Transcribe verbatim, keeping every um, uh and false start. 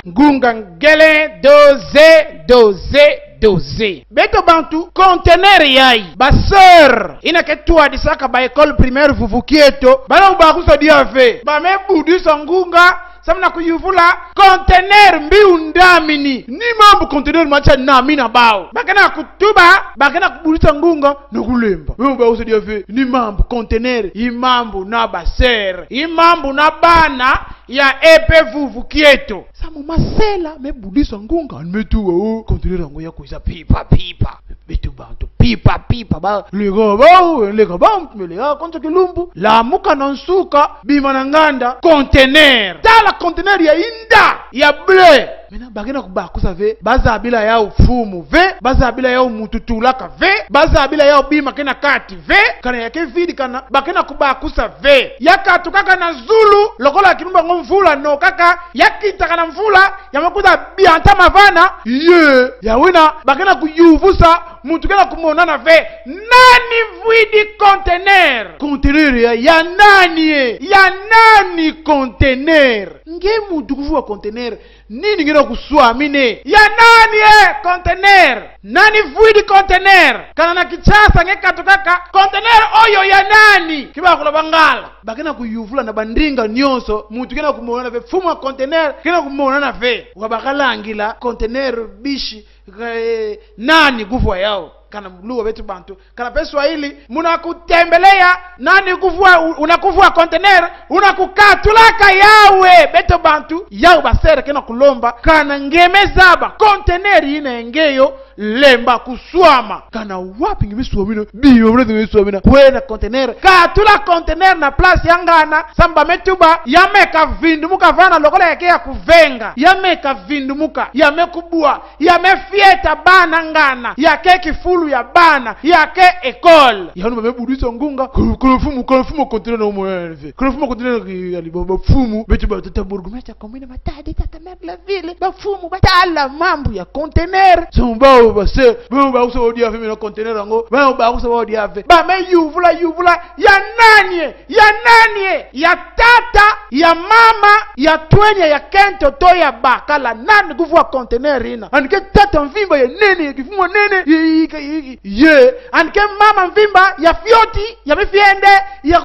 Ngunga ngele, doze, doze, doze. Beto bantu, conteneur yayi. Ba sœur, yina ke twadisaka ba école primaire vuvu kieto. Bala ubakusa diave. Ba me budisa ngunga, samu na kuyuvula conteneur mbi undamini. Ni mambu conteneur matia na mina bawu. Bakena kutuba, bakena kubudisa ngunga, na kulemba. Bala ubakusa diave, ni mambu conteneur, i mambu na ba sœur, i mambu na bana ya E P vuvu kieto. Samu masela me budisa ngunga, me tuwa o, conteneur yango ya kwiza pipa, pipa. Beto bantu pipa, pipa, ba, leka ba, leka ba, me leka, konso kilumbu. Lamuka na nsuka, bima na nganda, conteneur. Tala conteneur ya inda, ya bleu. Maintenant, bakena kubakusa ve, bazabila yawu mfumu ve, bazabila yawu muntu tulaka ve, bazabila yawu bima ke na kati ve, kana ya ke vidikana, bakena kubakusa ve. Ya katukaka na zulu, lokola kilumbu yango mvula nokaka, ya kitakana mvula, ya me kwiza biantama vana, ye, ya wena, bakena kuyuvusa, muntu kena kumonana ve. Nani vwidi conteneur? Conteneur ya, ya nani e? Ya nani conteneur? Nge muntu kuvwa conteneur, nini nge na kuswamini? Ya nani e conteneur? Nani vwidi conteneur? Kana na Kinshasa nge katukaka, conteneur oyo ya nani? Kibakula Bangala. Bakena kuyuvula na bandinga nyonso, muntu kena kumonana ve, mfumu ya conteneur kena kumonana ve. Wabakalangila conteneur bishi, eh, nani kuvwa yawu? Kana mu Luo beto bantu, kana mpe Swahili, muna kutembelea, nani kuvwa, u-, una kuvwa conteneur, una kukatulaka yawu e, beto bantu, yawu ba sœur kena kulomba, kana nge me zaba conteneur yina ya nge yo, lemba kuswama. Kana wapi nge me swamina, bi, wapi nge me swamina, kwena conteneur, katula conteneur na place ya ngana, samu ba me tuba, ya me kavindumuka vana lokola ya ke ya kuvenga, ya me kavindumuka, ya me kubwa, ya me fieta bana ngana, ya ke kifulu ya bana, ya ke école. Ya nu ba me budisa ngunga, kolo, kolo mfumu, kolo mfumu conteneur na umonana ve. Kolo mfumu conteneur ki ya libo, ba mfumu, beto ba tata bourgmestre, commune Matadi, tata maire de la ville, ba mfumu, batala mambu ya conteneur. Samu bawu ba sœur, bawu bakusa bawu diave mina conteneur yango, bawu bakusa bawu diave. Ba me yuvula, yuvula, ya nani e? Ya nani e? Ya tata, ya mama, ya twenya, ya kento, to ya bakala. Nani kuvwa conteneur yina? Yandi ke tata mvimba ya nene, ya kifumu ya nene, ye, ye, ye, ye. Yandi ke mama mvimba ya fioti, ya mifiende, ya